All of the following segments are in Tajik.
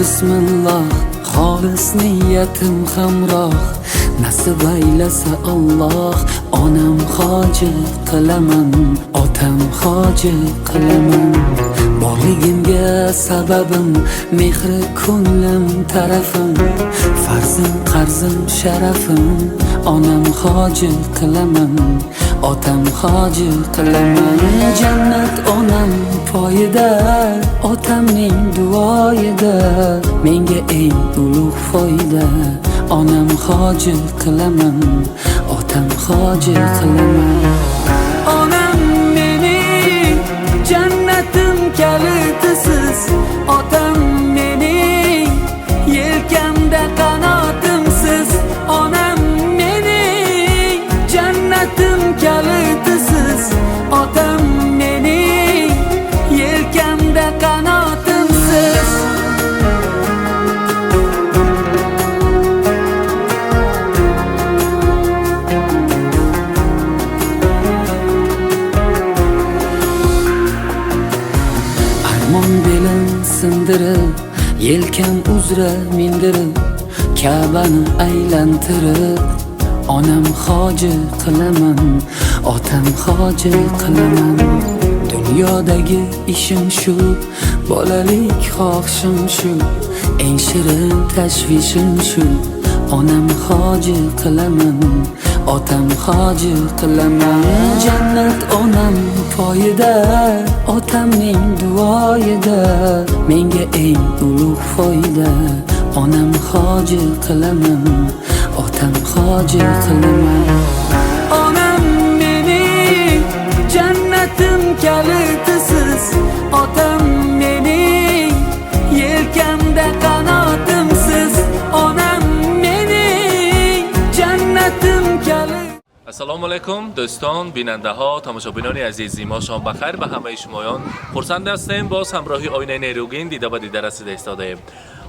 Bismillah, xolis niyatim hamroh. Nasib aylasa Alloh, onam hoji qilaman, otam hoji qilaman. Borligimga sababim, mehri ko'nglim tarafim, farzim qarzim sharafim, onam hoji qilaman, otam hoji qilaman. Jannat onam poyida, otamning duoyida, menga eng ulug' foyda, onam hoji qilaman, otam hoji qilaman. Onam mening jannatim kalitisiz, otam mening yelkamda qanotimsiz. Onam mening jannatim kalitisiz, otam mening yelkamda qanotimsiz. Armon belim sindirib, yelkam uzra mindirib, Ka'bani aylantirib, onam hoji qilaman, otam hoji qilaman. Dunyodagi ishim shu, bolalik xohishim shu, eng shirin tashvishim shu, onam hoji qilaman, otam hoji qilaman. Jannat onam poyida, otamning duoyida, menga eng ulug' foyda, onam hoji qilaman, otam hoji qilaman. Onam mening jannatim kalitisiz, otam mening yelkamda qanotimsiz. Onam mening jannatim kalit. Ассалому алайкум, дӯстон, бинандаҳо, тамошобинони азизи мо, шом бахайр ба ҳамаи шумоён. Хурсанд ҳастем, боз ҳамроҳи оинаи нерӯгин дида ба дида расида истодаем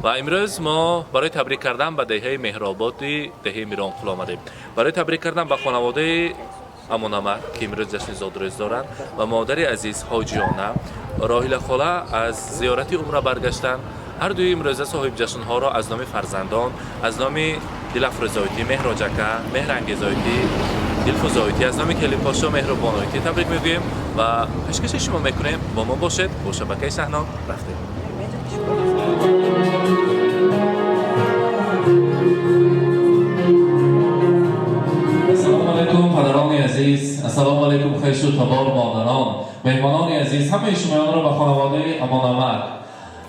ва имрӯз мо барои табрик кардан ба деҳаи Меҳрободи деҳаи Миронқул омадем, барои табрик кардан ба хонаводаи Амонамак, ки имрӯз ҷашни зодрӯз доранд, ва модари азиз Ҳоҷиёна Роҳила хола аз зиёрати умра баргаштанд. Ҳар дуи имрӯза соҳибҷашнҳоро аз номи фарзандон, аз номи Дилафрӯзоитӣ, Меҳроҷака, Меҳрангезоитӣ, Дилфузоитӣ, аз номи Келинпошо Меҳрубоноитӣ табрик мегӯем ва пешкаши шумо мекунем. Бо мо бошед, бо шабакаи Саҳно рафтем. Ассалому алайкум, падарони азиз, ассалому алайкум, хешу табор, модарон, меҳмонони азиз. Ҳамаи шумоёнро ба хонаводаи Амонамак,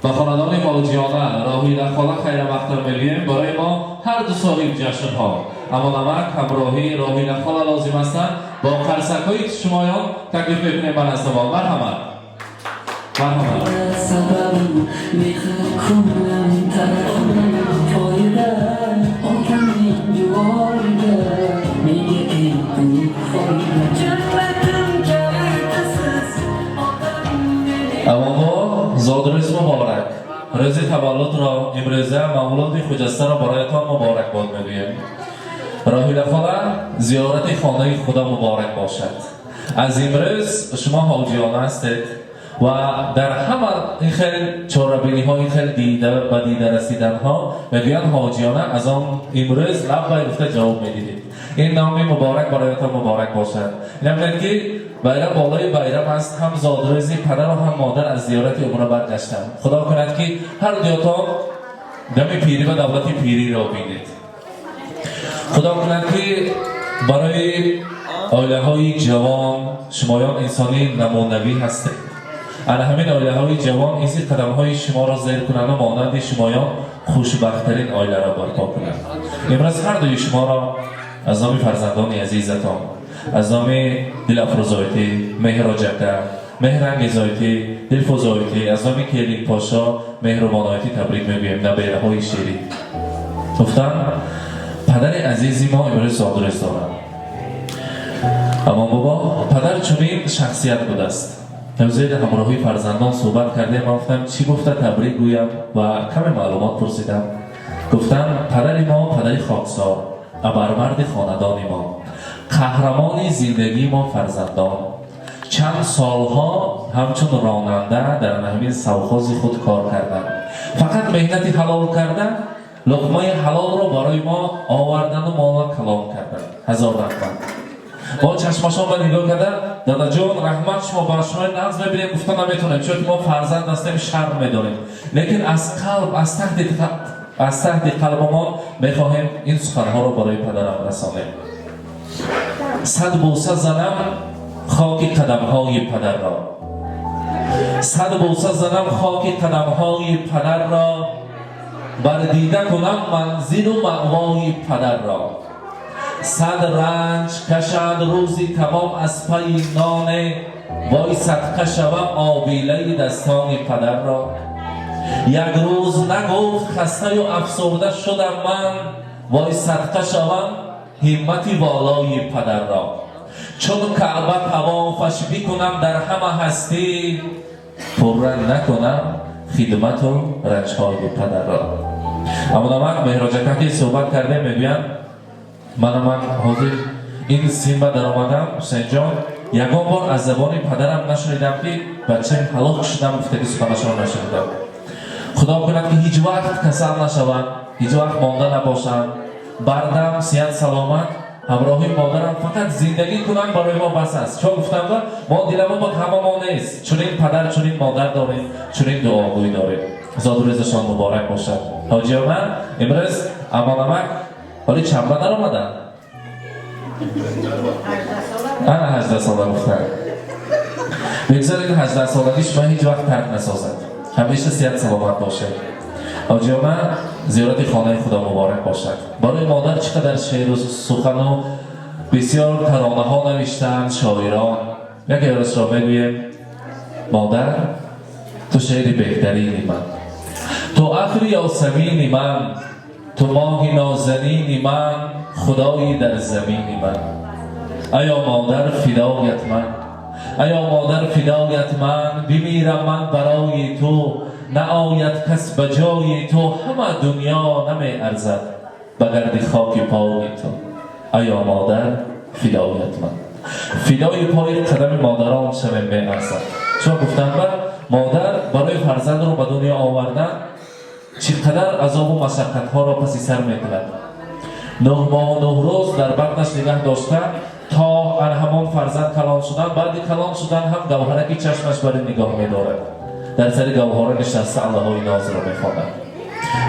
ба хонадони Ҳоҷиёна Роҳила хола хайрамақдам мегӯем. Барои мо ҳар ду соҳиб ҷашнҳо, Амонамак ҳамроҳи Роҳила хола, лозим ҳастанд. Бо қарсакҳои шумоён таклиф мекунем ба назди мо. Марҳамат, марҳамат. Sababim, mehr ko'nglim tarafim, foyda, otamning duoyida, menga eng ulug' foyda. Jannatim kalitisiz, otam mening. Аввало, зодрӯз муборак! Рӯзи таваллудро, имрӯза мавлуди хуҷастаро бароятон муборакбод мегӯем. Роҳила хола, зиёрати хонаи Худо муборак бошад. Аз имрӯз шумо ҳоҷиёна ҳастед ва дар ҳама ин хел чорабиниҳо, ин хел дида ба дида расиданҳо мегӯянд, ҳоҷиёна аз он имрӯз лаббай гуфта ҷавоб медиҳед. Ин номи муборак бароятон муборак бошад. Инам ки байрам болои байрам аст, ҳам зодрӯзи падару ҳам модар аз зиёрати умра баргаштанд. Худо кунад, ки ҳар дуётон дами пирӣ ва давлати пириро бинед. Худо кунад, ки барои оилаҳои ҷавон шумоён инсони намунавӣ ҳастед. Ана ҳамин оилаҳои ҷавон изи қадамҳои шуморо зер кунанду монанди шумоён хушбахттарин оиларо барпо кунанд. Имрӯз ҳар дуи шуморо аз номи фарзандони азизатон, аз номи Дилафрӯзоитӣ, Меҳроҷака, Меҳрангезоитӣ, Дилфузоитӣ, аз номи Келинпошо Меҳрубоноитӣ табрик мегӯем. Набераҳои ширин гуфтан, падари азизи мо имрӯз зодрӯз доранд. Амон бобо, падар чунин шахсият будааст. Зери ҳамроҳии фарзандон суҳбат кардем. Ман гуфтам, чӣ гуфта табрик гӯям, ва каме маълумот пурсидам. Гуфтам, падари мо падари хоксор, абармарди хонадони мо, қаҳрамони зиндагии мо фарзандон, чанд солҳо ҳамчун ронанда дар ҳамин совхози худ кор карданд. Фақат меҳнати ҳалол карда, луқмаи ҳалолро барои мо овардану моро калон кардан. Ҳазор раҳмат. Мо чашмашон ба нигоҳ карда, дадаҷон, раҳмат, шумо ба шумо нағз мебинем, гуфта наметонем, чунки мо фарзанд ҳастем, шарм медорем. Лекин аз қалб, аз таҳти қалбамон мехоҳем ин суханҳоро барои падарам расонем. Сад бӯса занам хоки қадамҳои падарро, сад бӯса занам хоки қадамҳои падарро, бар дида кунам манзилу маъвои падарро. Сад ранҷ кашад рӯзи тамом аз пайи ноне, вой, садқа шавам обилаи дастони падарро. Як рӯз нагуфт хастаю афсурда шудам ман, вой, садқа шавам ҳиммати волои падарро. Чун Каъба тавофаш бикунам дар ҳама ҳастӣ, пурра накунам хидмату ранҷҳои падарро. Амонамак Меҳроҷака ки суҳбат кардем, мегӯянд, мана ман ҳозир ин синба даромадам, Ҳусейнҷон, ягон бор аз забони падарам нашунидам, ки бачаем ҳалок шудам гуфтаги суханашонро нашунидам. Худо кунад, ки ҳеҷ вақт касал нашаванд, ҳеҷ вақт монда набошанд, бардам, сиҳат, саломат, ҳамроҳи модарам фақат зиндагӣ кунанд, барои мо бас аст. Чон гуфтам, мо диламо ба ҳама мо нест, чунин падар, чунин модар дорем, чунин дуогӯй дорем. Зодрӯзашон муборак бошад. Ҳоҷиёна, имрӯз амонамак ҳоли чанба даромаданд? Ана 18 сола гуфтанд. Бигзор ин 18 солагӣ шумо ҳеҷ вақт тарк насозад, ҳамеша сиҳат саломат бошед. Ҳоҷиёна, зиёрати хонаи Худо муборак бошад. Барои модар чӣ қадар шеъру сухану бисёр таронаҳо навиштанд шоирон. Яке ёрашро мегӯем: модар, ту шеъри беҳтарини ман, ту атри ёсамини ман, ту моҳи нозанини ман, худои дар замини ман. Аё модар, фидоят ман, аё модар, фидоят ман, бимирам ман барои ту, наояд кас ба ҷои ту, ҳама дунё намеарзад ба гарди хоки пои ту. Аё модар, фидоят ман. Фидои пои қадами модарон шавем, меарзад. Чун гуфтанд, ба модар барои фарзандро ба дунё овардан чӣ қадар азобу машаққатҳоро паси сар мекунад. 9 моҳу 9 рӯз дар батнаш нигаҳ дошта, то ан ҳамон фарзанд калон шудан, баъди калон шудан ҳам гавҳараки чашмаш бари нигоҳ медорад, дар сари гавҳора нишаста аллоҳои нозро мехонад.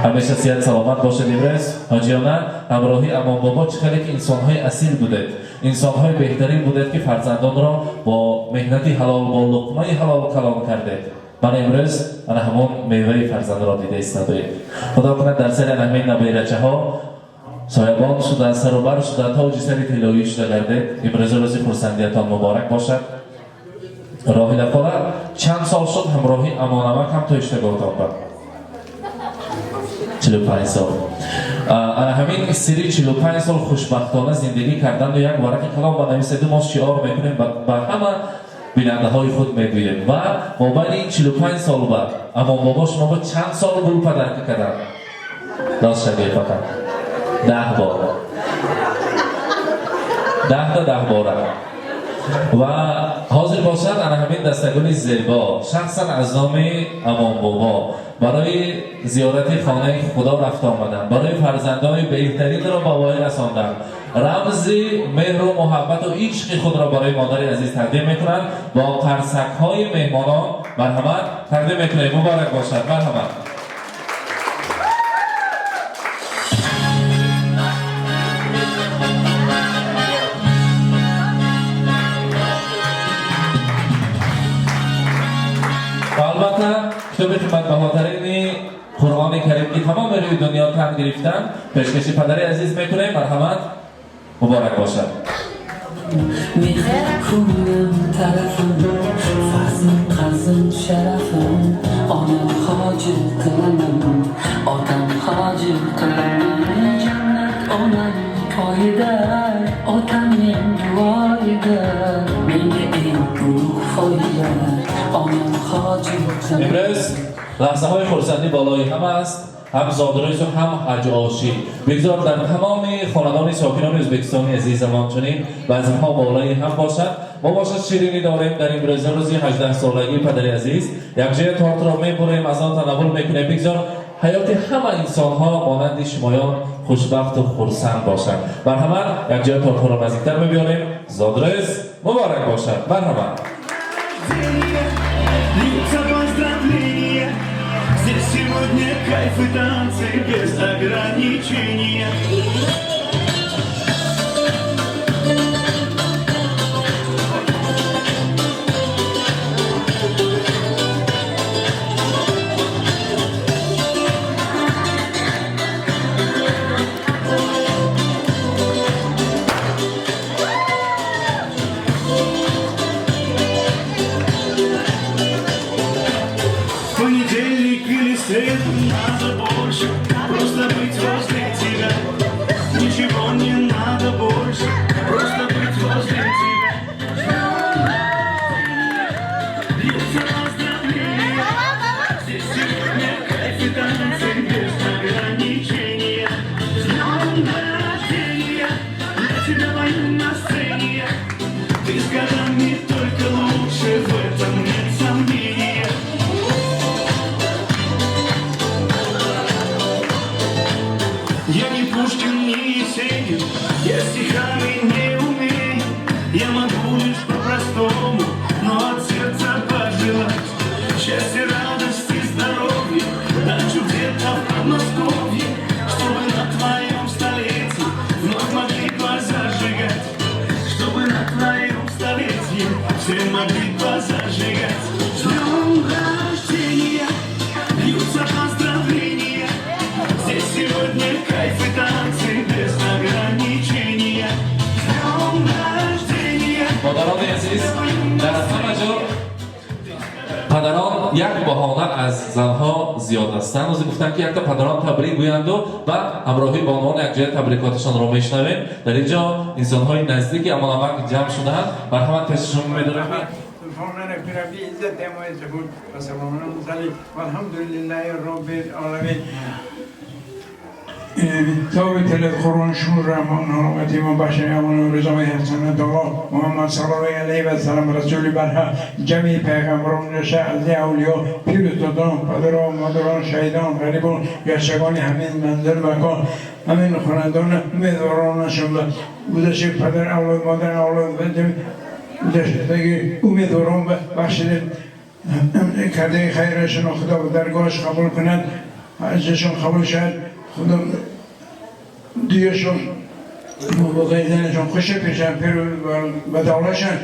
Ҳамеша сиҳат саломат бошед. Имрӯз ҳоҷиёна ҳамроҳи Амонбобо чӣ хеле ки инсонҳои асил будед, инсонҳои беҳтарин будед, ки фарзандонро бо меҳнати ҳалол, бо луқмаи ҳалол калон кардед. Ман имрӯз ана ҳамон меваи фарзандро дида истодаед. Худо кунад, дар сари ана ҳамин наберачаҳо соябон шуда, сарубар шуда, тоҷи сари тиллоӣ шуда гардед. Имрӯза рӯзи хурсандиятон муборак бошад. Роҳила хола, чанд сол шуд ҳамроҳи Амонамак ҳам то иштагоҳтон ба? 45 сол. Ана ҳамин сири 45 сол хушбахтона зиндагӣ карданду як варақи калом ба нависеду мо шиор мекунем, ба ҳама бинандаҳои худ мегӯем. Ва мобайни ин 45 сол ба Амонбобо шумо ба чанд сол гул подарка карданд? Рост шагӯед, фақат 10 бора, 10 та 10 бора. Ва ҳозир бошад ана ҳамин дастагули зебо шахсан аз номи Амонбобо барои зиёрати хонаи Худо рафта омадан, барои фарзандони беҳтаринро ба воя расондан, рамзи меҳру муҳаббату ишқи худро барои модари азиз тақдим мекунанд. Бо қарсакҳои меҳмонон марҳамат, тақдим мекунем. Муборак бошад, марҳамат. Ва албатта китоби қиматбаҳотарини Қуръони Карим, ки тамоми рӯи дунё тан гирифтан, пешкаши падари азиз мекунем. Марҳамат, муборак бошад. Mehr кунам тарафам, farzand qarzim sharafim, onam hoji qilaman, otam hoji qilaman. Jannat onam poyida, otamning duoyida, menga eng ulug' foyda, onam hoji qilaman. Имрӯз лаҳзаҳои хурсандӣ болои ҳама аст. Ҳам зодрӯзу ҳам ҳаҷ ошӣ. Бигзор дар тамоми хонадони сокинони Ӯзбекистони азизамон чунин базмҳо болои ҳам бошад. Мо бошад ширинӣ дорем дар имрӯза рӯзи 18 солагии падари азиз. Якҷоя тортро мебурем, аз он танаввул мекунем. Бигзор ҳаёти ҳама инсонҳо монанди шумоён хушбахту хурсанд бошанд. Марҳамат, якҷоя тортҳоро наздиктар мебиёрем. Зодрӯз муборак бошад, марҳамат. Льются поздравления. Здесь сегодня кайф и танцы без ограничения. В понедельник или среду надо больше, просто быть возле тебя. Ничего не надо больше, просто быть возле тебя. Льются поздравления. Здесь сегодня кайф и танцы без ограничения. С днем рождения, для тебя пою на сцене. Ты с годами только лучше, в этом нет сомнения. Я не Пушкин, не Есенин, я стихами не умею. Я могу лишь по-простому, но от сердца пожелать счастья, радости, здоровья, дачу где-то в Подмосковье, чтобы на твоем столетии вновь могли позажигать, чтобы на твоем столетии все могли позажигать. С днем рождения, льются поздравления. Здесь сегодня кайф и танцы без ограничения. С днем рождения! Модарони азиз, дар ҳама ҷо падарон як баҳона аз занҳо зиёд ҳастанд. Ҳозир гуфтанд, ки якта падарон табрик гӯянду баъд ҳамроҳӣ бонувон якҷоя табрикоташонро мешунавем. Дар ин ҷо инсонҳои наздики Амонамак ҷамъ шудаанд. Марҳамат, пеши шумо медорем. سبحان ربي رب العزة عما يصفون وسلام على المرسلين والحمد لله رب العالمين. ثابت القرآن شمول رحمان حرمت امام بخش امان رضا حسنت الله محمد صلی الله علیه و سلم رسول برها جمعی پیغمبران رشه از اولیا پیر استادان پدران مادران شهیدان غریبان گشتگان همین منزل مکان همین خاندان امیدواران شما گذشته پدر اولاد مادر اولاد و جمعی گذشتگی امیدواران بخشیده کرده خیرشون خدا به درگاهش قبول کند، حجشون قبول شد، خدا دیگهشون موقع زنشون خوش پیشن پیر و دولشن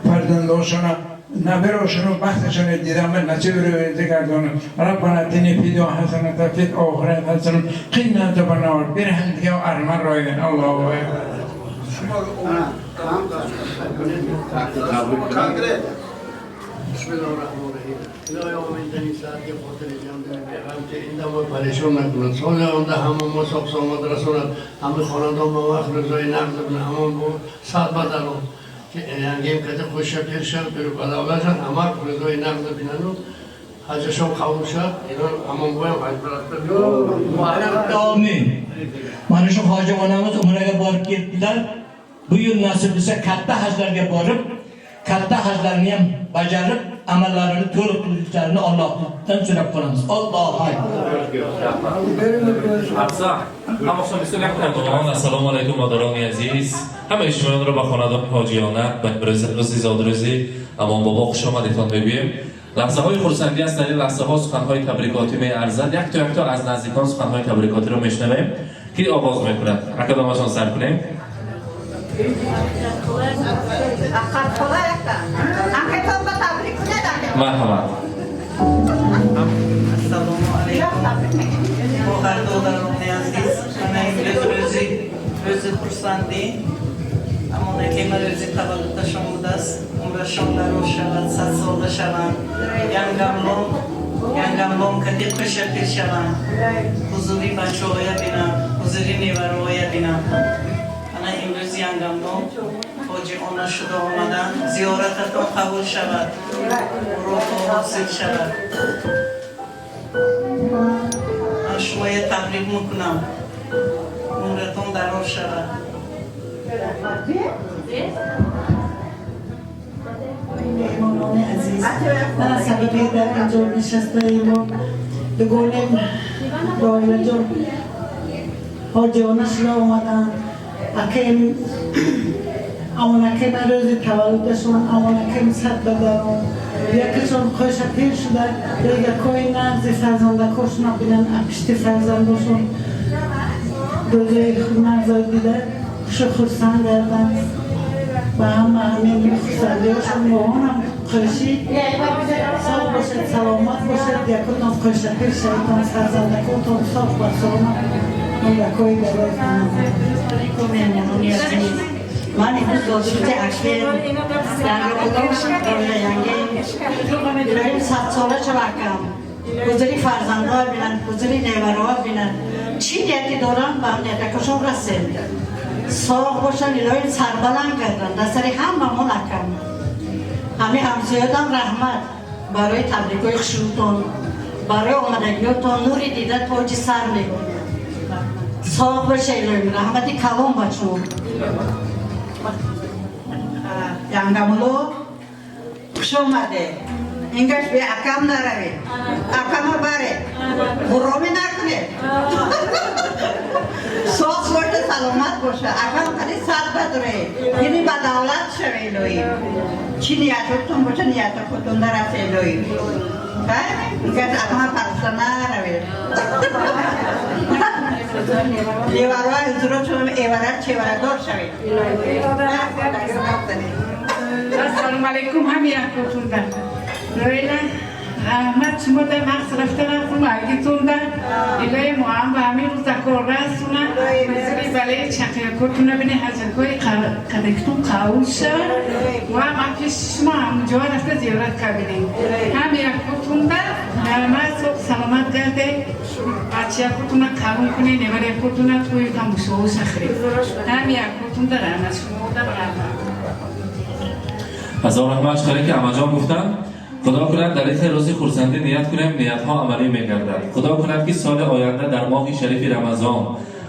فرزنداشون نبراشون و بختشون دیدن به نصیب رو گردانه. ربنا اتنا في الدنيا حسنة في الآخرة حسنة قنا عذاب النار برحمتك يا أرحم الراحمين. الله أكبر. بسم الله الرحمن الرحیم. الهی آمین. در این ساعت که خاطر جمع داریم پیغام که این دم پریشان نکنند، سال آینده همه ما ساق سلامت رساند، همه خاندان ما وقت رضای نقد ابن همان بود صد بدلون که ینگیم که خوش پیر شد پیر بدولت شد همه رضای نقد بینن و حجشون قبول شد. اینا همان بایم حج برفته. Amin. Mana shu hoji onamiz umraga borib keldilar. Bu yil nasib bo'lsa katta hajlarga borib, katta hajlarni ham bajarib, amallarini to'liq qilishlarini Allohdan so'rab qolamiz. Allohu akbar. Ассалому алайкум, модарони азиз, ҳамаи шумоёнро ба хонадони ҳоҷиёна ба имрӯзи рӯзи зодрӯзи Амонбобо хушомадитон мегӯем. Лаҳзаҳои хурсандӣ аст. Дар ин лаҳзаҳо суханҳои табрикотӣ меарзад. Якто якто аз наздикон суханҳои табрикотиро мешунавем. Ки оғоз мекунад? Акадомашон сар кунем. Аққат хола якта. Акатон ба табрик кунед ака. Марҳамат. Ассалому алайкум. Хоҳар-додарони азиз, мана имрӯз рӯзи хурсандӣ. Амонаке ма рӯзи таваллудашон будааст. Умрашон дароз шавад, 100 сола шаванд. Янгамлон кати хушапир шаванд. Ҳузури бачаҳоя бинам, ҳузури невароя бинам. Ана имрӯз янгамлон ҳоҷи она шуда омаданд. Зиёрататон қабул шавад. Муродҳо ҳосил шавад. Ман шумо Шумоя табрик мекунам. Умратон дароз шавад. Меҳмонони азиз, ман аз сабаби дар инҷо нишастаи мо дугонем Роҳилаҷон ҳоҷиёна шуда омаданд. Акаем амонакаи ман рӯзи таваллудашон, амонакаем сад ба дарон якашон хоҳиша пир шуда, рӯзакҳои нағзи фарзандакошона бинанд, пишти фарзандошон рӯзои нағзо дида хушу хурсанд гарданд. Ба ҳама ҳамин хурсандиҳошон моҳонам хушӣ, соғ бошед, саломат бошед, якотон хушапир шавитон, фарзандакотон соғ ва саломат, умракҳои дароз. Меҳмонони азиз, ман имрӯз зодрӯзи акбер дар Роҳилаянге. Илоҳим садсола шава акам, ҳузури фарзандҳо бинанд, ҳузури невараҳо бинанд. Чӣ нияте доранд, ба ниятакошон расед, соғ бошанд, илоҳим сарбаланд гарданд дар сари ҳамамон акам. Ҳамин ҳамсоёдам раҳмат барои табрикҳои хушрӯтон, барои омадагиётон. Нури дида, тоҷи сар мегӯям. Соғ боша илоҳим, раҳмати калон ба шумо. Янгамулу, хуш омадед. Ингаш бе акам наравед, акама баред, ғуромӣ накунед. Соғ боша, саломат боша, акам қади сад бадуре ини ба давлат шава илоҳим. Чӣ ниятотон боша, нияти худтон дараса илоҳим. Ингаш акама парса наравед. Невароа ҳузуротшон эвара чеварадор шавед. Ассалому алайкум ҳам якотунда. Роила, раҳмат шумо да вақт рафта рафтум агитунда. Илоҳи моам ба ҳамин рӯзакор расуна. Ҳузури балаи чақиякотуна бини, ҳаҷатҳои қадактун қабул шавад. Ва ма пеши шумо ҳамунҷоа рафта зиёрат кардем. Ҳам якотунда раҳмат, соғ саломат гардед. Бачаякотуна калон кунед, невараякотуна тӯю тамошоҳоша хӯред. Ҳам якотунда раҳмат, шумода раҳмат. Ҳазор раҳмат. Хеле ки амаҷон гуфтанд, худо кунад дар ин рӯзи хурсандӣ ният кунем, ниятҳо амалӣ мегардад. Худо кунад, ки соли оянда дар моҳи шарифи Рамазон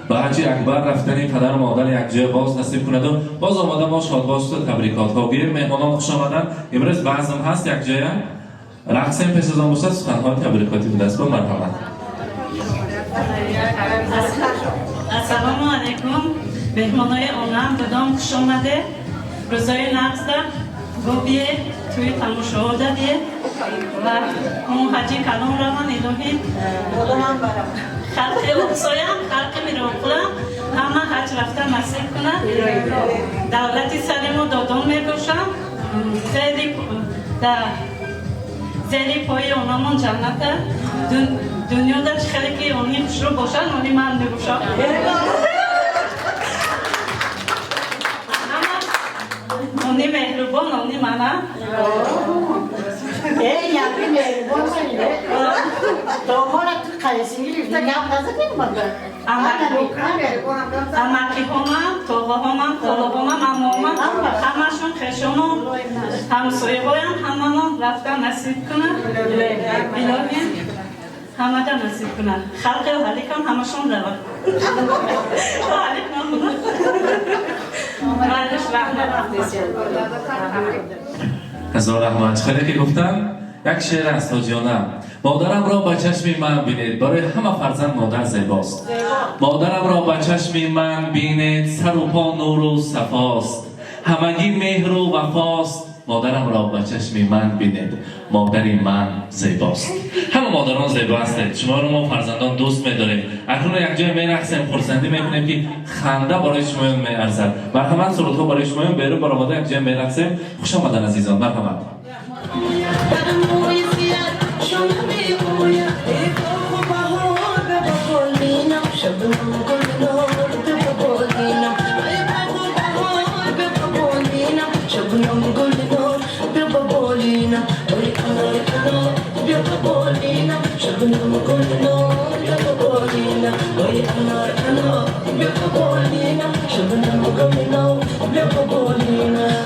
ба ҳаҷи акбар рафтани падару модар якҷоя боз насиб кунаду боз омода мо шодбошту табрикотҳо гирем. Меҳмонон хуш омаданд. Имрӯз базм ҳаст, якҷоя рақсем. Пеш аз он бошад, суханҳои табрикотӣ будааст. Бо марҳамат. Ассалому алайкум, меҳмонои онам будом, хуш омаде. Рӯзои нағзда бо бие, тӯи тамошоҳода бие ва он ҳаҷи калон раван илоҳӣ. Халқи Оқсоям, халқи Миронқулам ҳама ҳаҷ рафта насиб кунад. Давлати сари мо додон мебошам. Зери зери пои онамон ҷанната. Дунёда хеле ки они хушрӯ бошанд, они ман мебошам. Они меҳрубон, они мана. Э, яки меҳрубон мани. То ҳола ту қайсиги гирифта гап назадем мага. Амакиҳомам, тоғаҳомам, холаҳомам, амомам, ҳамашон, хешонам, ҳамсояҳоям, ҳамамон рафта насиб кунад. Илоҳим ҳамада насиб кунад. Халқи ҳаликам ҳамашон равад. Ҳалик нахунад. Малиш, раҳмат. Ҳазор раҳмат. Хеле ки гуфтам, як шеър аст ҳоҷиёна: модарамро ба чашми ман бинед. Барои ҳама фарзанд модар зебост. Модарамро ба чашми ман бинед, сару по нуру сафост, ҳамагӣ меҳру вафост. Модарамро ба чашми ман бинед, модари ман зебост. Ҳама модарон зебо ҳастед. Шуморо мо фарзандон дӯст медорем. Акнун якҷоя мерақсем, хурсандӣ мекунем, ки ханда барои шумоён меарзад. Марҳамат, сурудҳо барои шумоён. Берун баромада якҷоя мерақсем. Хуш омадан, азизон, марҳамат. شبنم گل نور بیا بالینم، ای انار انار بیا بالینم، شبنم گل نور بیا بالینم، ای انار انار بیا بالینم، شبنم گل نور بیا بالینم.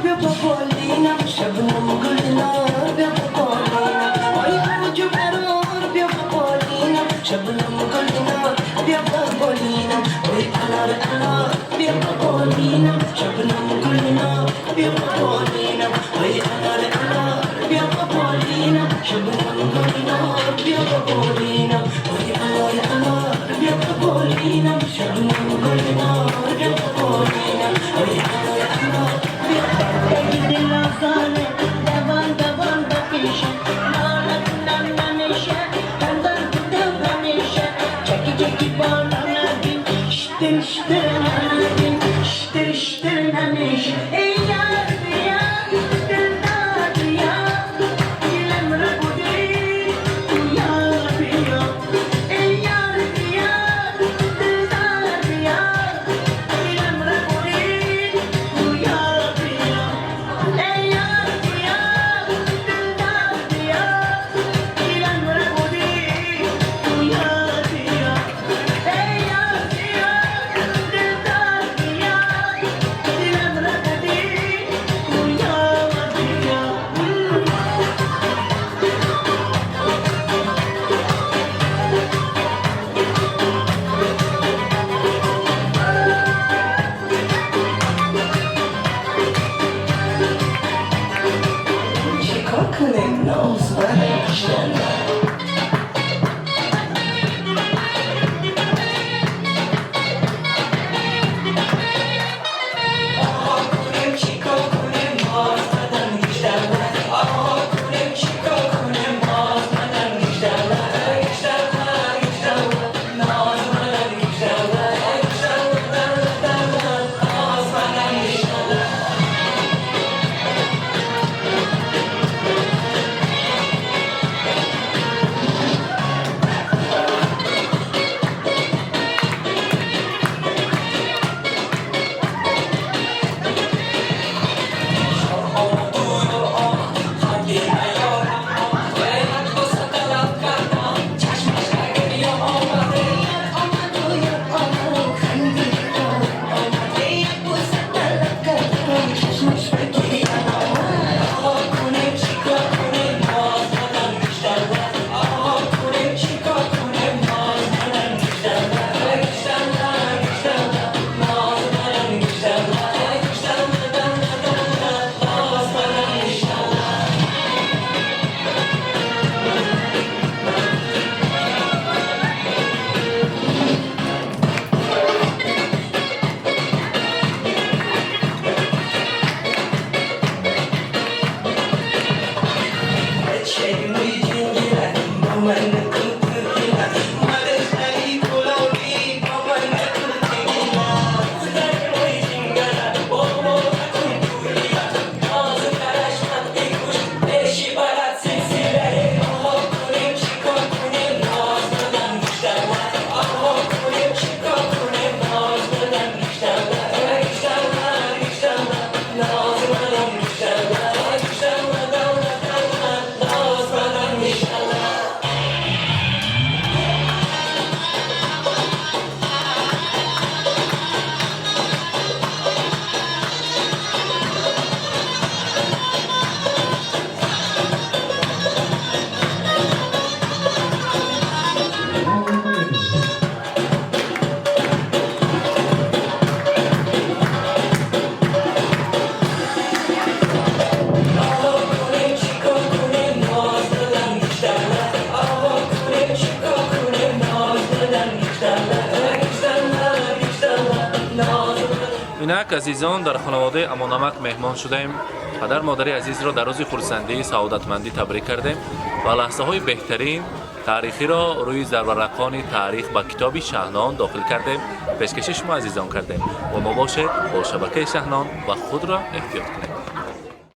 بیا بالینم شبنم گلنار بیا بالینم آی اوج برار بیا بالینم شبنم گلنار بیا بالینم آی انار انار بیا بالینم شبنم گلنار بیا بالینم آی انار انار بیا بالینم شبنم گلنار بیا بالینم آی انار انار بیا بالینم شبنم گلنار بیا بالینم آی انار انار بیا دوان دوان بپیشه نالتونم نمیشه خندان بودم همیشه چکی چکی بالا نبین شتر شتر نبین شتر شتر نمیشه ای یار بیا دلدار بیا دلم را بودی تو یار بیا ای یار بیا دلدار بیا دلم را بودی تو یار بیا ای یار بیا دلدار بیا دلم را بودی تو یار بیا ای یار بیا دلدار بیا دلم را بودی تو یار بیا. چیکار کنیم ناز منم آقا کنیم چیکار کنیم باز مدن بیشتر آقا کنیم چیکار کنیم باز مدن بیشتر بیشتر بیشتر ناز مدن بیشتر بیشتر ناز مدن بیشتر. Инак азизон, дар хонаводаи Амонамак меҳмон шудаем. Падар модари азизро дар рӯзи хурсандии саодатмандӣ табрик кардем ва лаҳзаҳои беҳтарин таърихиро рӯи зарварақони таърих ба китоби Шаҳнон дохил кардем, пешкаши шумо азизон кардем. Бо мо бошед, бо шабакаи Шаҳнон ва худро эҳтиёт кунед.